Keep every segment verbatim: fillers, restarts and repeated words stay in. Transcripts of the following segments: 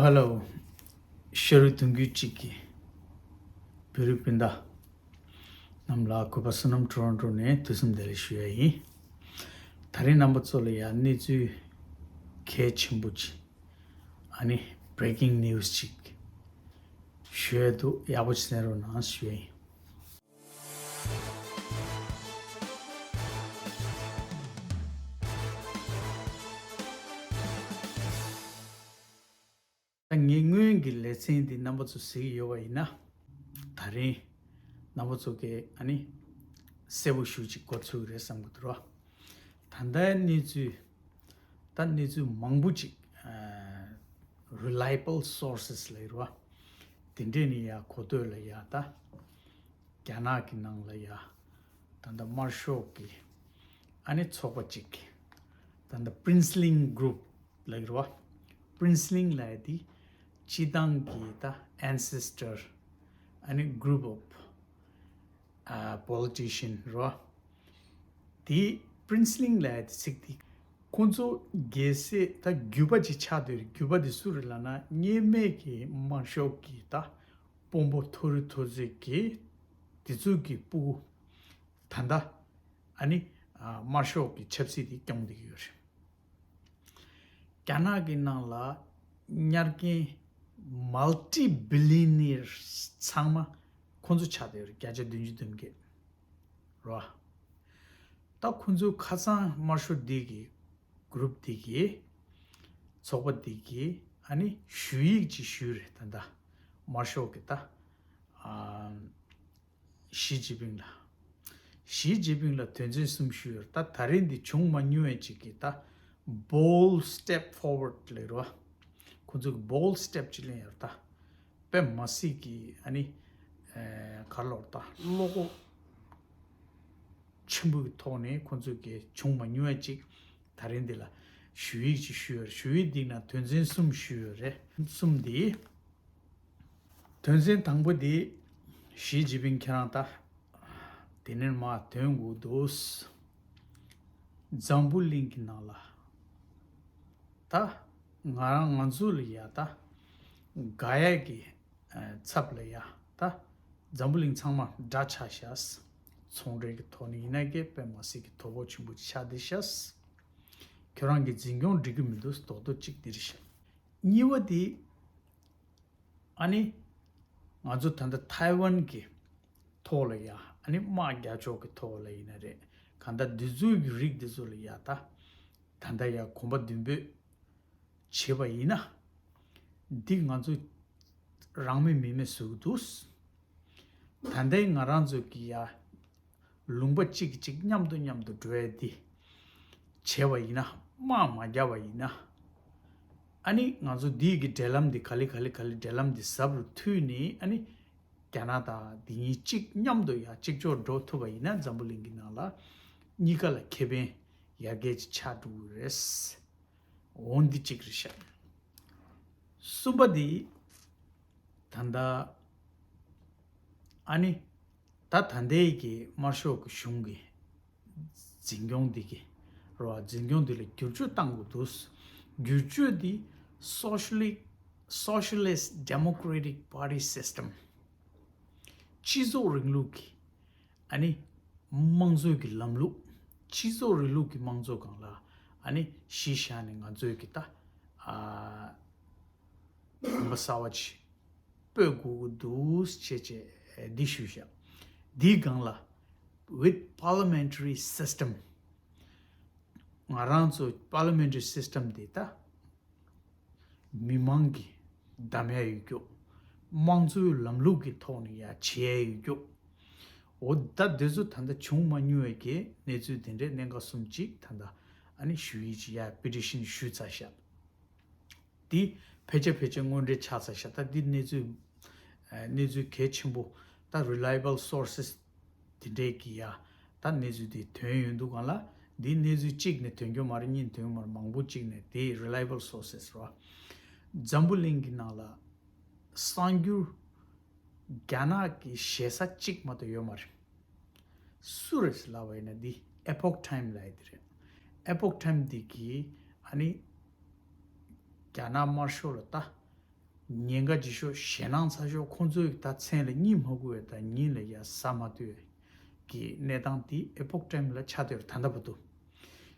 ཧ་ལོ། ཤ་རུས་གདུང་རྒྱུད་གཅིག་གི་བོད་རིགས་སྤུན་ཟླ་རྣམས་ལ་གུས་པ་བསོད་ནམས་ཊོ་རོན་ཊོ་ནས་དུས་གསུམ་བདེ་ལེགས་ཞུ་ཡ་ཡིན། ད་རིང་རྣམ་པ་ཚོ་ལ་ཡ་གནས་ཚུལ་གལ་ཆེན་པོ་ཅིག་ཨ་ནི་བྷི་རེ་ཀིང་ནིའུ་སི་ཅིག་ཞུ་ཡ་འདུག་ཡག་པོ་ཅིག་གསན་རོགས་གནང་ཞུ་ཡ་ཡིན། ད་ངའི་སྔོན་གྱི་ལེ་ཚན་འདི་རྣམ་པ་ཚོ་གཟིགས་ཡོད་པ་ཡིན་ན། ད་རིང་རྣམ་པ་ཚོ་གིས་ཨ་ནི་གསལ་པོ་ཞེ་ཅིག་གོ་ཚུགས་ཀྱི་རེད་བསམ་གྱི་འདུག་ར། ད་ལྟའི་གནས་ཚུལ། ད་གནས་ཚུལ་མང་པོ་ཅིག་ཨ་reliable sources ལབ་ཀྱི་རེད་བ། དེ་འདྲས་ནས་ཡ་གོ་ཐོས་ལ་ཡ་ད། རྒྱ་ནག་གི་ནང་ལ་ཡ། ད་ལྟ་དམར་ཤོག་གི་ཨ་ནི་ཚོགས་པ་གཅིག་ད་ལྟ་Princeling Group ལབ་ཀྱི་རེད་བ། Princeling ལབ་ཡ་དེ་སྤྱིར་བཏང་གི་ད་ancestor ཨ་ནི་group of ཨ་politician རེད་བ། དེ་Princeling ལབ་ཡ་དེ་ཚིག་དེ། ཁོང་ཚོ་གལ་སྲིད་ད་རྒྱུད་པ་ཅིག་ཆགས་བསྡད་རེད། རྒྱུད་པ་དེ་སུ་རེད་ལབ་ན་སྔོན་མའི་གི་དམར་ཤོག་གི་ད་དཔོན་པོ་མཐོ་རིས་མཐོ་ཚད་ཀྱི་དེ་ཚོ་གི་སྤུ་གུ། ད་ལྟ་ཨ་ནི་ཨ་དམར་ཤོག་གི་ཆབ་སྲིད་དེ་སྐྱོང་བསྡད་ཀྱི་ཡོད་རེད། རྒྱ་ནག་གི་ནང་ལ་གཉེར་མཁན་multi billionaires ཚང་མ་ཁོང་ཚོ་ཆགས་བསྡད་ཡོད་རེད། བརྒྱ་ཆ་བདུན་ཅུ་དོན་བརྒྱད་རེད་བ། ད་ཁོང་ཚོ་ཁ་སང་དམར་ཤོག་འདི་གི་group འདི་གི་ཚོགས་པ་འདི་གི་ཨ་ནི་ཞུ་ཡིག་ཅིག་ཞུས་རེད། ད་ལྟ་དམར་ཤོག་གི་ད་ཨ་ཞི་ཅིན་ཕིང་ལ། ཞི་ཅིན་ཕིང་ལ་དོན་ཚན་གསུམ་ཞུས་ཡོད་རེད། ད་ད་རིང་འདི་བྱུང་མ་མྱོང་བའི་ཅིག་གི་ད་bold step forward ལབ་རེད་བ། ཁོང་ཚོ་གི་bold step ཅིག་ལེན་ཡོད་རེད། ད་དཔེ་མ་སྲིད་ཀྱི་ཨ་ནི་ཨེ་ག་རེ་ལབ་དགོས་རེད། ད་བློ་ཁོག་ཆེན་པོའི་ཐོག་ནས་ཁོང་ཚོ་གི་བྱུང་མ་མྱོང་བའི་ཅིག་ད་རིང་འདི་ལ་ཞུ་ཡིག་ཅིག་ཞུས་ཡོད་རེད། ཞུ་ཡིག་འདི་ནང་དོན་ཚན་གསུམ་ཞུས་ཡོད་རེད། གསུམ་འདི། དོན་ཚན་དང་པོ་འདི། ཞི་ཅིན་ཕིང་ཁྱེད་རང་ད། དེ་ནས་མར་དོན་དགོས་འདུག་འཛམ་བུ་གླིང་གི་ནང་ལ། ད། ང་རང་ང་ཚོ་ལ་ཡ་ད། དགའ་ཡ་གི་ཨ་ཚབ་ལ་ཡ་ད། འཛམ་བུ་གླིང་ཚང་མ་དགྲ་ཆགས་ཤག་ཚོང་འབྲེལ་གྱི་ཐོག་ནས་ཡིན་ན་ཀྱེ་དཔེ་མ་སྲིད་ཀྱི་དོ་ཕོག་ཆེན་པོ་ཆགས་བསྡད་ཤག་ཁྱོད་རང་གི་འཛིན་སྐྱོང་འགྲིག་གི་མི་འདུག་རྡོག་རྡོག་གཅིག་འདིར་ཤག་གཉིས་པ་དེ། ཨ་ནི། ང་ཚོ་ད་ལྟ་ཐའེ་ཝན་གྱི་ཐོག་ལ་ཡ། ཨ་ནི་དམག་རྒྱག་ཕྱོགས་ཀྱི་ཐོག་ལ་ཡིན་ན་རེད། གང་ལྟར་འདི་ཚོའི་གི་རིགས་འདི་ཚོ་ལ་ཡ་ད། ད་ལྟ་ཡ་གོམ་པ་མདུན་སྤོས་བྱེད་པ་ཡིན་ན། འདི་ང་ཚོ་རང་མོས་མི་མོས་བཟོ་གི་འདུག་ད་ལྟའི་ང་རང་ཚོ་གི་ཡ། ལུང་པ་གཅིག་གིས་གཅིག་མཉམ་དུ་མཉམ་དུ་འགྲོ་ཡ་འདི་བྱས་པ་ཡིན་ན། དམག་མ་བརྒྱབ་པ་ཡིན་ན། ཨ་ནི་ང་ཚོ་འདི་གི་འབྲེལ་ལམ་འདི་ག་ལེ་ག་ལེ་ག་ལེ་འབྲེལ་ལམ་འདི་ཟབ་རུ་མཐུད་ནས། ཨ་ནི་རྒྱ་ནག་དང་འདི་གཉིས་གཅིག་མཉམ་དུ་ཡ་གཅིག་ལྕོགས་འགྲོ་ཐུབ་པ་ཡིན་ན། འཛམ་བུ་གླིང་གི་ནང་ལ་གཉིས་ཀ་ལ་ཁེ་ཕན་ཡར་རྒྱས་ཅིག་ཆགས་འགྲོ་གི་རེད། འོ་འདི་གཅིག་རེད་ཤག་གསུམ་པ་འདི། ད་ལྟ་ཨ་ནི་ད་ད་ལྟའི་གི་དམར་ཤོག་གི་གཞུང་གི་འཛིན་སྐྱོང་འདི་གི་རོ། འཛིན་སྐྱོང་འདི་ལ་བསྒྱུར་བཅོས་བཏང་དགོས་འདུག་བསྒྱུར་བཅོས་འདི་Sociali- Socialist Democratic Party System སྤྱི་ཚོགས་རིང་ལུགས་ཀྱི་ཨ་ནི་དམངས་གཙོའི་གི་ལམ་ལུགས། སྤྱི་ཚོགས་རིང་ལུགས་ཀྱི་དམངས་གཙོ་སྒང་ལ་ཨ་ནི་གཞི་བཞག་ནས་ང་ཚོའི་གི་ད་ཨ་གོམ་པ་གསར་བ་ཅིག་སྤོས་དགོས་ཀྱི་འདུག་ཅེས་བྱས་འདི་ཞུས་བཞག་འདིའི་སྒང་ལ་with parliamentary system ང་རང་ཚོ་parliamentary system འདི་ད། མི་མང་གི་གདམ་ཡ་ཡོད་རྒྱུ། དམངས་གཙོའི་ལམ་ལུགས་ཀྱི་ཐོག་ནས་ཡ་བྱེད་ཡ་ཡོད་རྒྱུ། འོ་ད་འདི་ཚོ་ད་ལྟ་བྱུང་མ་མྱོང་བའི་གི་གནས་ཚུལ་དེ་འདྲའི་གནད་འགག་གསུམ་ཅིག་ད་ལྟ་ཨ་ནི་ཞུ་ཡིག་ཅིག་ཡ་པི་ཊི་ཤན་ཞུས་ཚར་ཤག་འདི་ཕལ་ཆེར་ཕལ་ཆེར་དངོས་འབྲེལ་ཆགས་ཚར་ཤག་ད་འདི་གནས་ཚུལ་ཨ་གནས་ཚུལ་གལ་ཆེན་པོ། ད་reliable sources དེ་འདྲས་ཀྱི་ཡ། ད་གནས་ཚུལ་དེ་ཐོན་ཡོང་དུས་སྒང་ལ། འདི་གནས་ཚུལ་གཅིག་ནས་ཐོན་རྒྱུ་མ་རེད། གཉིས་ནས་ཐོན་རྒྱུ་མ་རེད། མང་པོ་གཅིག་ནས། དེ་reliable sources རོ། འཛམ་བུ་གླིང་གི་ནང་ལ་གསར་འགྱུར་རྒྱ་ནག་གི་ཞེ་ས་གཅིག་མ་གཏོགས་ཡོད་མ་རེད། སུ་རེད་ལབ་པ་ཡིན་ན་འདི་Epoch Time ལབ་ཡ་དེ་རེད། Epoch Time འདི་གིས་ཨ་ནི་རྒྱ་ནག་དམར་ཤོག་ལ་ད། ཉེན་ཁ་ཆེ་ཤོས་ཞེད་སྣང་ཚ་ཤོས་ཁོང་ཚོའི་ད་མཚན་ལ་གཉིད་མ་ཁུག་པའི་ད་ཉིན་ལ་ཡ་ཟ་མ་ཐུབ་པའི་གི་གནས་སྟངས་དེ་Epoch Times ལ་ཆགས་བསྡད་ཡོད་རེད་ད་ལྟ་བར་དུ།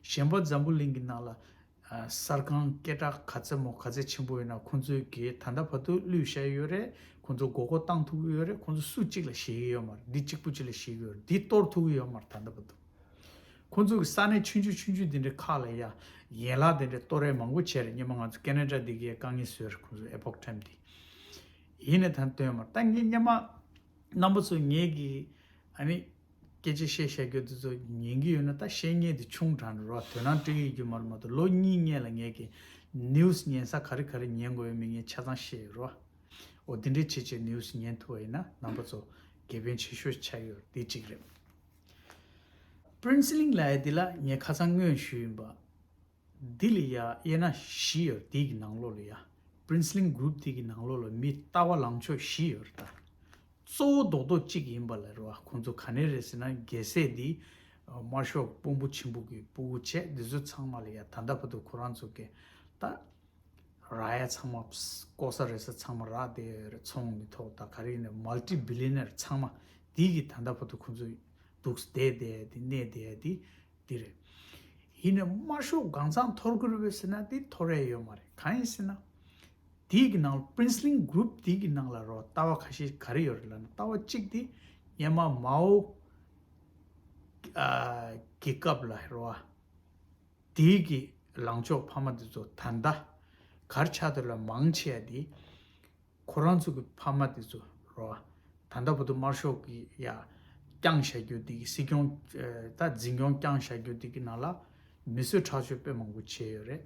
གཞན་པ་འཛམ་བུ་གླིང་གི་ནང་ལ་ཨ་གསར་ཁང་སྐད་གྲགས་ག་ཚད་མོ་ག་ཚད་ཆེན་པོ་ཡོད་ན་ཁོང་ཚོའི་གི་ད་ལྟ་བར་དུ་བླུས་བཞག་ཡོད་རེད། ཁོང་ཚོ་མགོ་སྐོར་བཏང་ཐུབ་ཀྱི་ཡོད་རེད། ཁོང་ཚོ་སུ་གཅིག་ལ་ཞེད་ཀྱི་ཡོད་མ་རེད། འདི་གཅིག་པུ་གཅིག་ལ་ཞེད་ཀྱི་ཡོད་རེད། འདི་གཏོར་ཐུབ་ཀྱི་ཡོད་མ་རེད་ད་ལྟ་བར་དུ། ཁོང་ཚོ་གི་ས་གནས་ཆུང་ཆུང་ཆུང་ཆུང་དེ་འདྲའི་ཁག་ལ་ཡ་ཡན་ལག་དེ་འདྲའི་གཏོར་ཡས་མང་པོ་བྱས་རེད། སྔོན་མ་ང་ཚོ་ཁེ་ན་ཌ་འདི་གའི་དཀའ་ངལ་བཟོས་རེད། ཁོང་ཚོ་Epoch Times དེ། ཡིན་ནའི་ད་དོན་མ་ད་ངས་སྔོན་མ་རྣམ་པ་ཚོ་ངེད་ཀྱི་ཨ་ནི་སྐད་ཆ་བཤད་བཤད་རྒྱུ་དེ་ཚོ་ཉན་གྱི་ཡོད་ན་ད་བཤད་མཁན་དེ་ཆུང་དྲགས་འགྲོ་ར། དོ་སྣང་སྤྲད་ཀྱི་ཡོད་རྒྱུ་མ་རེད་མ་གཏོགས་ལོ་གཉིས་སྔོན་ལ་ངས་ཀྱི་news ཉན་ས་ག་རེ་ག་རེ་ཉན་དགོས་ཡོད་མེད་ངས་ཆ་ཚང་བཤད་ཡོད་ར། འོ་དེ་འདྲའི་བྱས་བྱས་news ཉན་ཐུབ་པ་ཡིན་ན་རྣམ་པ་ཚོ་དགེ་ཕན་ཆེ་ཤོས་ཆགས་ཡོད་རེད། དེ་གཅིག་རེད། སྤྲིན་སླིང་ལབ་ཡ་འདི་ལ་ངས་ཁ་སང་སྔོན་ཞུས་ཡིན་པ། འདི་ལ་ཡ་དབྱེ་ན་བཞི་ཡོད་རེད། དེའི་གི་ནང་ལོགས་ལ་ཡ་སྤྲིན་སླིང་གུ་རུབ་དེའི་གི་ནང་ལོགས་ལ་མི་ལྟ་བ་ལངས་ཕྱོགས་བཞི་ཡོད་རེད་ད། གཙོ་བོ་རྡོག་རྡོག་གཅིག་ཡིན་པ་ལ་རེད་བ། ཁོང་ཚོ་ག་ནས་རེད་ཟེར་ན་རྒྱལ་སྲས་འདི་དམར་ཤོག་དཔོན་པོ་ཆེན་པོ་གི་སྤུ་གུ་བྱས། འདི་ཚོ་ཚང་མ་ལ་ཡ་ད་ལྟ་བར་དུ་ཁོ་རང་ཚོ་གི་ད། རག་ཡ་ཚང་མ་ལྐོག་ཟ་རེད་ས་ཚང་མ་རག་བསྡད་ཡོད་རེད། ཚོང་གི་ཐོག་ད་ག་རེ་ཡིན་ན་multi billionaire ཚང་མ་དེ་གི་ད་ལྟ་བར་དུ་ཁོང་ཚོ་འདུག་བསྡད་བསྡད་དེ་གནས་བསྡད་དེ་དེ་རེད། ཡིན་ནའི་དམར་ཤོག་གང་ཚང་འཐོར་གི་རེད་པས་ཟེར་ན་དེ་འཐོར་ཡ་ཡོད་མ་རེད། གང་ཡིན་ཟེར་ན་དེ་གི་ནང་ལ་སྤྲིན་སླིང་གུ་རུབ་དེ་གི་ནང་ལ་རོ་ལྟ་བ་ཁ་ཤས་ག་རེ་ཡོད་རེད་ལབ་ན་ལྟ་བ་གཅིག་དེ་སྔོན་མ་མའོ་གི་སྐབས་ལ་རོ། དེའི་གི་ལངས་ཕྱོགས་ཕ་མ་དེ་ཚོ་ད་ལྟ་གར་ཆགས་དེ་ལ་མང་ཆེ་བ་དེ་ཁོ་རང་ཚོ་གི་ཕ་མ་དེ་ཚོ་རོ། ད་ལྟ་བར་དུ་དམར་ཤོག་གི་ཡ་བསྐྱངས་བཞག་རྒྱུ་དེ་གི་སྲིད་སྐྱོང་ད་འཛིན་སྐྱོང་བསྐྱངས་བཞག་རྒྱུ་དེ་གི་ནང་ལ་མི་གསོད་ཁྲག་སྦྱོར་དཔེ་མང་པོ་བྱས་ཡོད་རེད།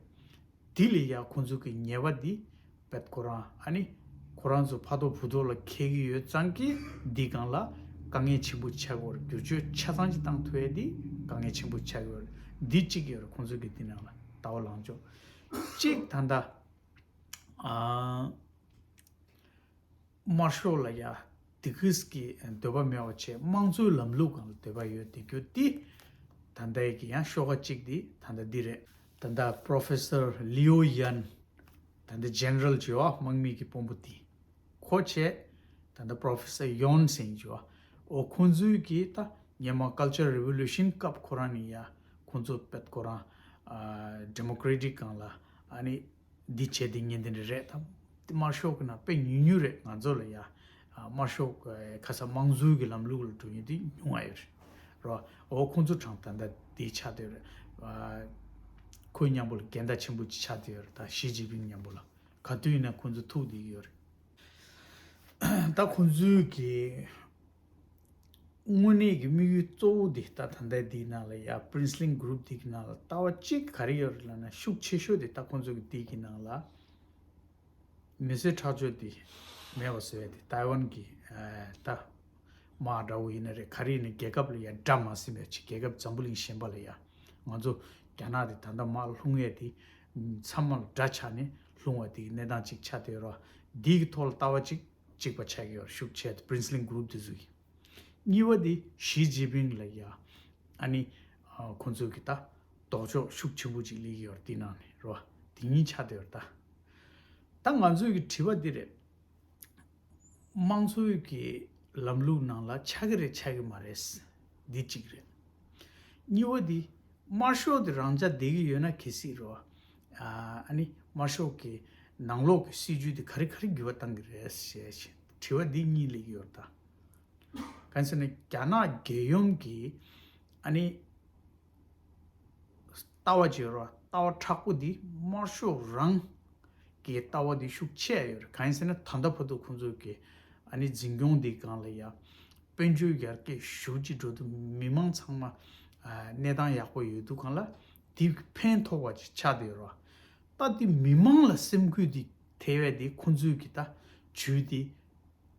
དེ་ལས་ཡ་ཁོང་ཚོ་གི་ཉེས་པ་འདི་བེད་ཁོ་རང་ཨ་ནི་ཁོ་རང་ཚོ་ཕ་ཐོག་བུ་ཐོག་ལ་འཁེལ་གྱི་ཡོད་ཙང་གི་འདི་སྒང་ལ་དཀའ་ངལ་ཆེན་པོ་ཆགས་ཀྱི་ཡོད་རེད། བསྒྱུར་བཅོས་ཆ་ཚང་ཅིག་བཏང་ཐུབ་ཡས་འདི་དཀའ་ངལ་ཆེན་པོ་ཆགས་ཀྱི་ཡོད་རེད། འདི་གཅིག་ཡོད་རེད། ཁོང་ཚོ་གི་འདི་ནང་ལ་ལྟ་བ་ལངས་ཕྱོགས་གཅིག་ད་ལྟ་ཨ། དམར་ཤོག་ལ་ཡ་དེ་གིས་ཀྱི་འདོད་པ་མེད་པ་བྱས་དམངས་གཙོའི་ལམ་ལུགས་སྒང་ལ་འདོད་པ་ཡོད་དེ་རྒྱུ་དེ་ད་ལྟའི་གི་ཡང་ཤོག་ཁ་གཅིག་དེ་ད་ལྟ་འདི་རེད། ད་ལྟ་Professor Liu Yan ད་ལྟ་General བྱས་པ་དམག་མི་གི་དཔོན་པོ་དེ་ཁོ་བྱས། ད་ལྟ་Professor Yon Sen བྱས་པ་འོ་ཁོང་ཚོའི་གི་ད་སྔོན་མ་Cultural Revolution སྐབས་ཁོ་རང་ནས་ཡ་ཁོང་ཚོ་བེད་ཁོ་རང་Democratic སྒང་ལ་ཨ་ནི། འདི་བྱས་འདི་ཉན་འདི་འདྲ་རེད་དམ། དམར་ཤོག་གི་ནང་དཔེ་ཉུང་ཉུང་རེད། ང་ཚོ་ལ་ཡ་དམར་ཤོག་ཁ་ས་དམངས་གཙོའི་གི་ལམ་ལུགས་ལ་འགྲོ་མཁན་འདི་ཉུང་བ་ཡོད་རེད། རོ། འོ་ཁོང་ཚོ་གྲངས་ད་ལྟ་འདི་ཆགས་བསྡད་ཡོད་རེད། ཁོའི་མཉམ་པོ་ལ་འགལ་ཟླ་ཆེན་པོ་ཅིག་ཆགས་བསྡད་ཡོད་རེད། ད་ཞི་ཅིན་ཕིང་མཉམ་པོ་ལ་ག་དུས་ཡིན་ན་ཁོང་ཚོ་ཐུག་བསྡད་ཀྱི་ཡོད་རེད། ད་ཁོང་ཚོའི་གི་དངོས་གནས་ཀྱི་དམིགས་ཡུལ་གཙོ་བོ་འདི་ད་ད་ལྟ་འདིའི་ནང་ལ་ཡ་Princeling Group འདི་གི་ནང་ལ་ལྟ་བ་གཅིག་ག་རེ་ཡོད་རེད་ལབ་ན་ཤུགས་ཆེ་ཤོས་དེ་ད་ཁོང་ཚོ་གི་འདི་གི་ནང་ལ་མི་གསོད་ཁྲག་སྦྱོར་འདི་མེད་པ་བཟོ་ཡ་དེ་ཏའི་ཝན་གི་ད་དམག་འདྲ་བོ་ཡིན་ན་རེད། ག་རེ་ཡིན་ན་རྒྱལ་ཁབ་ལ་ཡ་དགྲ་མ་ཟིན་པའི་ཆེད་རྒྱལ་ཁབ་འཛམ་བུ་གླིང་གཞན་པ་ལ་ཡ་ང་ཚོ་རྒྱ་ནག་དེ་ད་ལྟ་དམག་ལྷུང་ཡ་དེ་ཚང་མ་ལ་དགྲ་ཆགས་ནས་ལྷུང་བ་དེ་གི་གནས་སྟངས་གཅིག་ཆགས་བསྡད་རོགས་འདི་གི་ཐོག་ལ་ལྟ་བ་གཅིག་གཅིག་པ་ཆགས་ཀྱི་ཡོད་རེད། ཤུགས་ཆེ་Princeling Group དེ་ཚོ་གི། གཉིས་པ་དེ་ཞི་ཅིན་ཕིང་ལ་ཡ་ཨ་ནི་ཁོང་ཚོ་གི་ད་ལྡོག་ཕྱོགས་ཤུགས་ཆེན་པོ་ཅིག་སླེབས་ཀྱི་ཡོད་རེད། དེ་ནང་ནས་རོ་དེ་གཉིས་ཆགས་བསྡད་ཡོད་རེད། ད་ད་ང་ཚོའི་གི་དྲི་བ་འདི་རེད། དམངས་གཙོའི་གི་ལམ་ལུགས་ནང་ལ་ཆགས་ཀྱི་རེད་ཆགས་ཀྱི་མ་རེད། འདི་གཅིག་རེད། གཉིས་པ་འདི་དམར་ཤོག་དེ་རང་འཇགས་བསྡད་ཀྱི་ཡོད་ན་གལ་སྲིད་རོ། ཨ་ནི་དམར་ཤོག་གི་ནང་ལོགས་ཀྱི་སྲིད་ཇུས་དེ་ག་རེ་ག་རེ་འགྱུར་བ་བཏང་གི་རེད་ཞེས་དྲི་བ་འདི་གཉིས་སླེབས་ཀྱི་ཡོད་རེད་ད། གང་ཟེར་ན་རྒྱ་ནག་རྒྱལ་ཡོངས་ཀྱི་ཨ་ནི་ལྟ་བ་བྱེད་རོགས་ལྟ་བ་མཁྲེགས་པོ་འདི་དམར་ཤོག་རང་གི་ལྟ་བ་འདི་ཤུགས་ཆེ་ཡོད་རེད། གང་ཡིན་ཟེར་ན་ད་ལྟ་བར་དུ་ཁོང་ཚོ་གི་ཨ་ནི་འཛིན་སྐྱོང་འདི་སྒང་ལ་ཡ་དཔལ་འབྱོར་ཡར་རྒྱས་ཞེ་པོ་ཅིག་འགྲོ་དུས་མི་མང་ཚང་མ་གནས་སྟངས་ཡག་པོ་ཡོད་དུས་སྒང་ལ་དེ་ཕན་ཐོགས་པ་ཅིག་ཆགས་བསྡད་ཡོད་རེད། ད་དེ་མི་མང་ལ་སེམས་འགུལ་འདི་ཐེབས་ཡས་དེ་ཁོང་ཚོའི་གི་ད་ཇུས་དེ་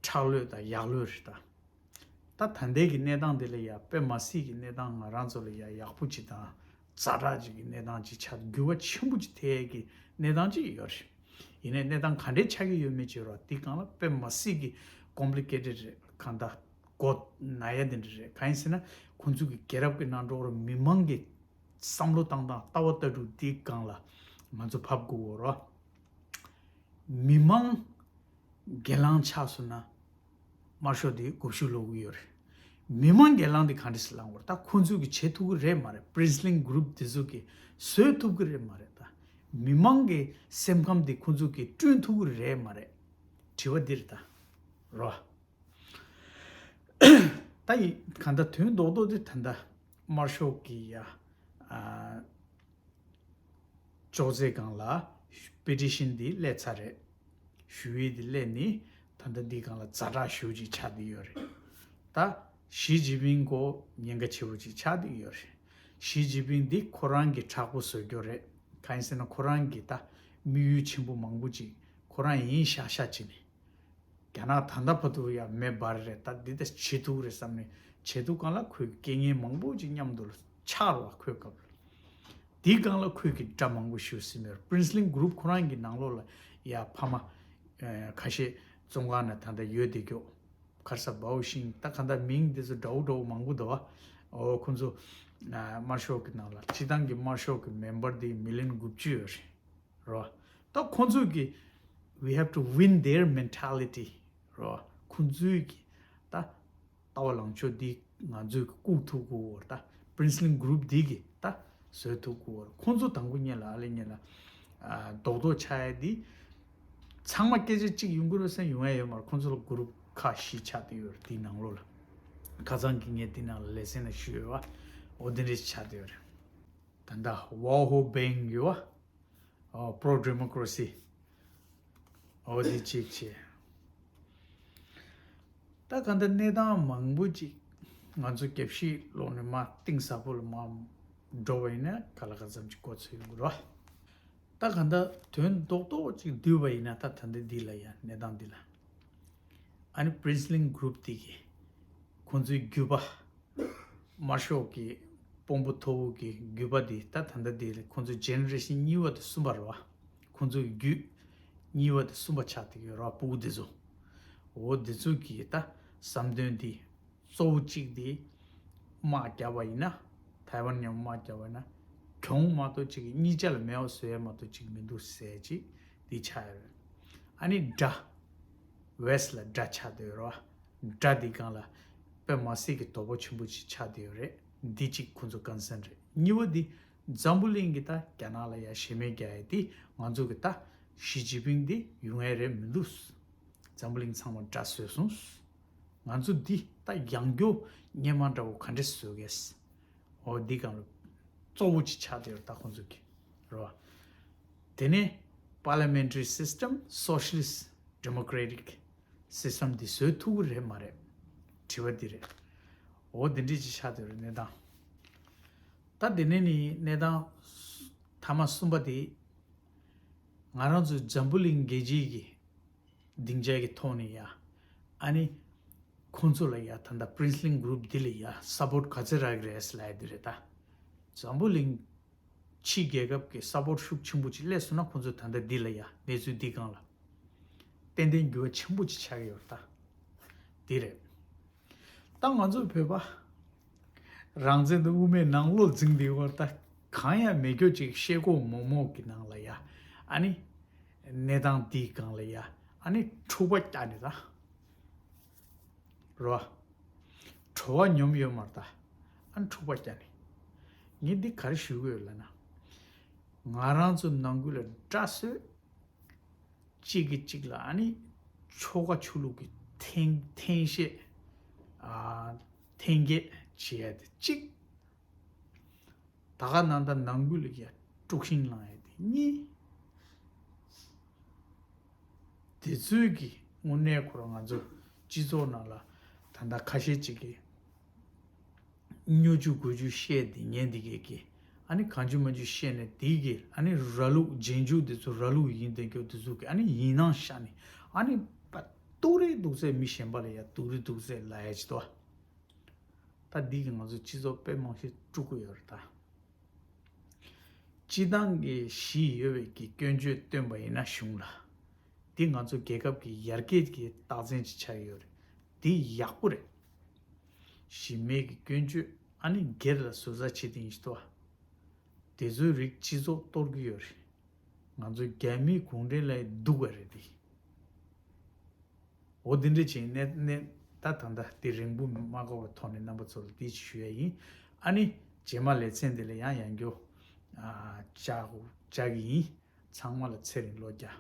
ཁྲག་ལོས་དང་ཡག་ལོས་རེད་ད། ད་ད་ལྟའི་གི་གནས་སྟངས་འདི་ལ་ཡ་དཔེ་མ་སྲིད་ཀྱི་གནས་སྟངས་ང་རང་ཚོ་ལ་ཡ་ཡག་པོ་ཅིག་དང་ཛ་དྲག་ཅིག་གི་གནས་སྟངས་ཅིག་ཆགས་འགྱུར་བ་ཆེན་པོ་ཅིག་ཐེབས་ཀྱི་གནས་སྟངས་ཅིག་ཡོད་རེད། ཡིན་ནའི་གནས་སྟངས་ག་འདྲས་ཆགས་ཀྱི་ཡོད་མེད་ཅིག་རོ་འདི་སྒང་ལ་དཔེ་མ་སྲིད་ཀྱི་complicated རེད། གང་ལྟར་མགོ་ན་ཡ་འདི་འདྲ་རེད། གང་ཡིན་ཟེར་ན་ཁོང་ཚོ་གི་རྒྱལ་རབས་ཀྱི་ནང་འགྲོ་རོ་མི་མང་གི་བསམ་བློ་བཏང་སྟངས་ལྟ་བ་ལྟ་གྲུབ་འདི་སྒང་ལ་ང་ཚོ་ཕབ་དགོས་རོ། མི་མང་ སྒེར་ལངས་ཆགས་སོང་ན་དམར་ཤོག་དེ་མགོ་མཇུག་སློག་གི་ཡོད་རེད། མི་མང་སྒེར་ལངས་དེ་ག་འདྲ་ཞིག་ལངས་དགོས་རེད། ད་ཁོང་ཚོས་ཀྱི་བྱེད་ཐུབ་ཀྱི་རེད་མ་རེད། པྲིན་སི་ལིང་གུ་རུབ་དེ་ཚོ་གིས་བཟོས་ཐུབ་ཀྱི་རེད་མ་རེད། ད་མི་མང་གི་སེམས་ཁམས་དེ་ཁོང་ཚོས་ཀྱི་བསྐྲུན་ཐུབ་ཀྱི་རེད་མ་རེད། དྲི་བ་འདི་རེད་ད། རོ། ད་ཡི་གང་ལྟར་དོན་རྡོག་རྡོག་དེ་ད་ལྟ་དམར་ཤོག་གི་ཡ། ཨ། ཅོག་ཙེ་སྒང་ལ་པེ་ཊི་ཤན་འདི་སླེབས་ཚར་རེད། ཞུ་ཡིག་འདི་སླེབས་ནི་ད་ལྟ་འདི་སྒང་ལ་ཛ་དྲག་ཞེ་པོ་ཅིག་ཆགས་བསྡད་ཡོད་རེད། ད་ཞི་ཅིན་ཕིང་ཁོ་ཉེན་ཁ་ཆེ་པོ་ཅིག་ཆགས་བསྡད་ཡོད་རེད། ཞི་ཅིན་ཕིང་འདི་ཁོ་རང་གི་དྲག་པོ་བཟོ་རྒྱུ་རེད། གང་ཡིན་ཟེར་ན་ཁོ་རང་གི་ད་དམིགས་ཡུལ་ཆེན་པོ་མང་པོ་ཅིག་ཁོ་རང་ཡིན་ཤག་ཤག་བྱས་ནས། རྒྱ་ནག་ད་ལྟ་བར་དུ་ཡང་མེ་འབར་རེད། ད་འདི་ལྟ་བྱེད་ཐུབ་རེད་བསམ་ནས་བྱེད་ཐུབ་གང་ལ་ཁོས་སྐད་ངན་མང་པོ་ཅིག་མཉམ་དུ་ལ་ཆགས་རོགས་ཁོའི་སྐབས་ལ། འདི་སྒང་ལ་ཁོས་ཀྱི་དགྲ་མང་པོ་ཞུ་ཟིན་མེད། པྲིན་སི་ལིང་གུ་རུབ་ཁོ་རང་གི་ནང་ལོགས་ལ་ཡ་ཕ་མ་ཨ་ཁ་ཤས་བཙོན་ཁང་ནང་ད་ལྟ་ཡོད་བསྡད་ཀྱོག་གར་ས་བའོ་ཤིང་ད་ག་ད་མིང་འདི་ཚོ་འདྲ་བོ་འདྲ་བོ་མང་པོ་འདུག་བ། འོ་ཁོ་ཚོ་ཨ་དམར་ཤོག་གི་ནང་ལ་སྤྱི་བཏང་གི་དམར་ཤོག་གི་མེམ་བར་འདི་མི་ལི་ཡོན་དགུ་བཅུ་ཡོད་རེད། རོ། ད་ཁོང་ཚོས་ཀྱི་we have to win their mentality རོ། ཁོང་ཚོས་ཀྱི་ད་ལྟ་བ་ལངས་ཕྱོགས་འདི་ང་ཚོས་ཀྱི་བཀུག་ཐུབ་དགོས་བར། ད་པྲིན་སི་ལིང་གུ་རུབ་འདི་གི་ད་བཟོས་ཐུབ་དགོས་བར། ཁོང་ཚོ་དང་པོ་ཉིད་ལ་ཨ་ལེ་ཉིད་ལ་ཨ་རྡོག་རྡོག་ཆགས་ཡ་འདི་ཚང་མ་སྐད་ཆ་གཅིག་ཡོང་གི་རེད་ཟེར་ཡོང་ཡ་ཡོད་མ་རེད། ཁོང་ཚོ་ལ་གུ་རུབ་ཁག་བཞི་ཆགས་བསྡད་ཡོད་རེད། འདི་ནང་ལོགས་ལ་ཁ་སང་གི་ངས་འདི་ནང་ལ་ལེ་ཚན་ནང་ཞུས་ཡོད་བ། འོ་འདི་འདྲས་ཆགས་བསྡད་ཡོད་རེད། ད་ལྟ་ཝའོ་ཧོ་བེང་ཡོད་བ། ཨོ་པྲོ་ཌེ་མོ་ཀྲོ་སི། ཨོ་དེ་གཅིག་བྱས། ད་ག་འདི་གནས་སྟངས་མང་པོ་ཅིག་ང་ཚོ་རྒྱབ་ཤིག་ལོག་ནས་མ་གཏིང་ཟབ་པོ་ལ་མ་འགྲོ་བ་ཡིན་ན་ག་ལ་ག་ཙམ་ཅིག་གོ་ཚོད་ཡོང་གི་རོ། ད་ག་འདི་དོན་རྡོག་རྡོག་ཅིག་བསྡུས་པ་ཡིན་ན་ད་ད་འདི་འདི་ལ་ཡ་གནས་སྟངས་འདི་ལ། ཨ་ནི་པྲིན་སི་ལིང་གུ་རུབ་དེ་གི་ཁོང་ཚོའི་རྒྱུད་པ། དམར་ཤོག་གི་དཔོན་པོ་མཐོ་བོ་གི་རྒྱུད་པ་འདི་ད་ད་ལྟ་འདི་ལ་ཁོང་ཚོ་ཇེ་ནེ་རེ་ཤན་གཉིས་པ་དང་གསུམ་པ་རེད་བ། ཁོང་ཚོ་གི་རྒྱུད་གཉིས་པ་དང་གསུམ་པ་ཆགས་བསྡད་ཡོད་རེད་བ། སྤུ་གུ་འདི་ཚོ། འོ་འདི་ཚོ་གི་ད་བསམ་དོན་འདི་གཙོ་བོ་གཅིག་འདི་དམག་བརྒྱབ་པ་ཡིན་ན། ཐའེ་ཝན་མཉམ་དམག་བརྒྱབ་པ་ཡིན་ན་གྱོང་མ་གཏོགས་གཅིག་གཉིས་ཆ་ལ་མེད་པ་བཟོ་ཡ་མ་གཏོགས་གཅིག་མི་འདུག་ཟེར་གཅིག་འདི་ཆགས་ཡོད་རེད། ཨ་ནི་དགྲ་ཝེ་སི་ལ་དགྲ་ཆགས་བསྡད་ཡོད་རེད་བ། དགྲ་འདི་སྒང་ལ་དཔེ་མ་སྲིད་ཀྱི་དོ་ཕོག་ཆེན་པོ་ཅིག་ཆགས་བསྡད་ཡོད་རེད། འདི་གཅིག་ཁོང་ཚོ་ཀོན་སན་རེད། གཉིས་པ་འདི་འཛམ་བུ་གླིང་གི་ད་རྒྱ་ནག་ལ་ཡ་ཞེ་མེར་རྒྱག་ཡ་འདི་ང་ཚོ་གི་ད་ཞི་ཅིན་ཕིང་འདི་ཡོང་ཡ་རེད་མི་འདུག་འཛམ་བུ་གླིང་ཚང་མ་དགྲ་བཟོས་སོང་། ང་ཚོ་འདི་ད་ཡང་སྐྱོ་སྔོན་མ་འདྲ་བོ་ག་འདྲས་བཟོ་གས། འོ་འདི་སྒང་ལ་གཙོ་བོ་ཅིག་ཆགས་བསྡད་ཡོད་རེད་ད་ཁོང་ཚོ་གི། རེད་བ། དེ་ནས་Parliamentary System, Socialist, Democratic System འདི་བཟོས་ཐུབ་ཀྱི་རེད་མ་རེད། དྲི་བ་འདི་རེད། འོ་འདི་འདྲས་ཅིག་ཆགས་བསྡད་ཡོད་རེད་གནས་སྟངས། ད་དེ་ནས་ནི་གནས་སྟངས་ཐ་མ་གསུམ་པ་དེ། ང་རང་ཚོ་འཛམ་བུ་གླིང་རྒྱལ་སྤྱིའི་གི་སྡིངས་ཆ་གི་ཐོག་ནས་ཡ། ཨ་ནི། ཁོང་ཚོ་ལ་ཡ་ད་ལྟ་པྲིན་སི་ལིང་གུ་རུབ་འདི་ལ་ཡ་སབ་པོར་ཊི་ག་ཚོད་རག་གི་རེད་ལབ་ཡ་འདི་རེད་ད། འཛམ་བུ་གླིང་ཕྱི་རྒྱལ་ཁབ་ཀྱི་སབ་པོར་ཊི་ཤུགས་ཆེན་པོ་ཅིག་སླེབས་སོང་ན་ཁོང་ཚོ་ད་ལྟ་འདི་ལ་ཡ་གནས་ཚུལ་འདི་སྒང་ལ་ཏན་ཏན་འགྱུར་བ་ཆེན་པོ་ཅིག་ཆགས་ཀྱི་ཡོད་རེད་ད། འདི་རེད། ད་ང་ཚོ་བོད་པ་རང་བཙན་དང་དབུ་མའི་ནང་ལོགས་འཛིང་བསྡད་ཡོད་རེད་ད། གང་ཡང་མེད་རྒྱུ་ཅིག་ཤེལ་སྒོ་མོག་མོག་གི་ནང་ལ་ཡ། ཨ་ནི། གནས་སྟངས་འདིའི་སྒང་ལ་ཡ། ཨ་ནི་འཁྲུག་པ་བསྐྱལ་ནས་ད། རོ། བྲོ་བ་མྱོང་ཡོད་མ་རེད་ད། ཨ་ནི་འཁྲུག་པ་བསྐྱལ་ནས། ངས་འདི་ག་རེ་ཞུ་གི་ཡོད་ལབ་ན། ང་རང་ཚོ་ནང་ཁུལ་ལ་དགྲ་བཟོས། གཅིག་གིས་གཅིག་ལ་ཨ་ནི་ཆོལ་ཁ་ཆོས་ལུགས་ཀྱི་འཐེན་འཐེན་ཤེས། ཨ། འཐེན་འཁྱེར་བྱེད་ཡ་དེ་གཅིག་ད་ག་ནང་ད་ནང་ཁུལ་ལ་ཡ་དཀྲུག་ཤིང་བསླང་ཡ་དེ་གཉིས། དེ་ཚོའི་གི་དངོས་གནས་ཁོ་རང་ང་ཚོ་སྤྱི་ཚོགས་ནང་ལ་ད་ལྟ་ཁ་ཤས་ཅིག་གིས་སྨྱོ་རྒྱུ་རྒོད་རྒྱུ་བཤད་དེ་ཉན་དེ་གས་ཀྱི་ཨ་ནི་གང་བྱུང་མང་བྱུང་བཤད་ནས་དེ་གི་ཨ་ནི་ར་ལུག་རྗེས་འཇུག་དེ་ཚོ་ར་ལུག་ཡིན་དེ་སྐྱོ་དེ་ཚོ་གི་ཨ་ནི་ཡིན་སྣང་ཤར་ནས་ཨ་ནི་པ་སྡུག་རུ་སྡུག་ཚད་མི་གཞན་པ་ལ་ཡ་སྡུག་རུ་སྡུག་ཚད་ལབ་ཡ་ཅིག་འདུག་ད་འདི་གི་ང་ཚོ་སྤྱི་ཚོགས་དཔེ་མང་ཤོས་དཀྲུག་གི་ཡོད་རེད་ད། སྤྱི་བཏང་གི་གཞི་ཡོད་པའི་གི་སྐྱོན་བརྗོད་བཏོན་པ་ཡིན་ན་གཞུང་ལ། འདི་ང་ཚོ་རྒྱལ་ཁབ་ཀྱི་ཡར་རྒྱས་ཀྱི་རྟགས་མཚན་ཅིག་ཆགས་ཡོད་རེད། འདི་ཡག་པོ་རེད། གཞི་མེད་ཀྱི་སྐྱོན་བརྗོད་ཨ་ནི་སྒེར་ལ་བཟོ་ས་བྱེད་དེ་ཡིན་ཞིག་ཏོ། དེ་ཚོའི་རིགས་སྤྱི་ཚོགས་གཏོར་གི་ཡོད་རེད། ང་ཚོ་རྒྱ་མིའི་གུང་ཁྲན་ལ་སྡུག་པ་རེད་དེ། འོ་འདི་འདྲ་བྱས་ནས་ནས་ད་ད་ལྟ་དེ་རིང་པོ་མ་འགོར་བའི་ཐོག་ནས་རྣམ་པ་ཚོ་ལ་དེ་ཞུ་ཡ་ཡིན། ཨ་ནི་རྗེས་མ་ལེ་ཚན་འདི་ལ་ཡང་ཡང་བསྐྱར་ཨ་བཅར་བཅར་གི་ཡིན། ཚང་མ་ལ་ཚེ་རིང་བློ་རྒྱ།